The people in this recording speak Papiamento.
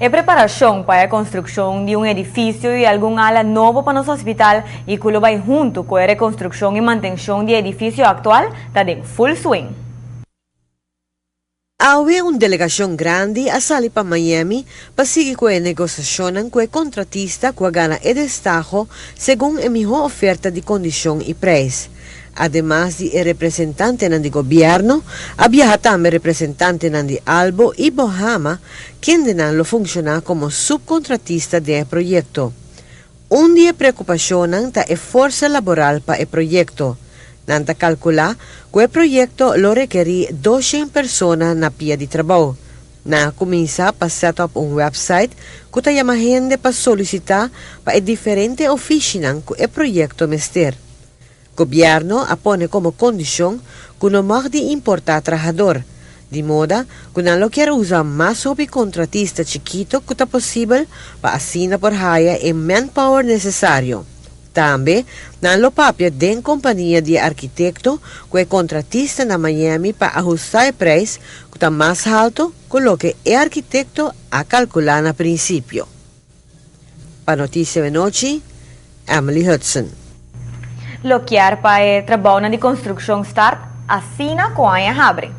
E preparacion pa e construccion di un edificio y algun ala nobo pa nos hospital y cu lo bay hunto cu e reconstruccion y mantencion di e edificio actual ta den full swing. Awe un delegacion grandi a sali pa Miami pa sigui cu e negociacionnan cu e contratista cu a gana e destaho segun e miho oferta di condicion y prijs. Ademas di e representantenan di gobierno, a biaha tambe representantenan di Albo y Bohama, kendenan lo funciona como subcontratista den e proyecto. Un di e preocupacionnan ta e forsa laboral pa e proyecto. Nan ta calcula cu e proyecto lo rekeri 200 persona na pia di trabou. Nan a cuminsa pa set up un website cu ta yama hende pa solicita pa e diferente oficinan cu e proyecto mester. Gobierno a pone como condicion cu no mag di importa trahador, di moda cu nan lo kier usa mas hopi contratista chikito cu ta posibel pa asina por haya e manpower necesario. Tambe nan lo papia den compania di arkitecto cu e contratista na Miami pa ahusta e prijs cu ta mas halto cu loke e arkitecto a calcula na principio. Pa Noticia Anochi, Emily Hudson. Lo kier pa e trabounan di construccion start asina cu aña habri.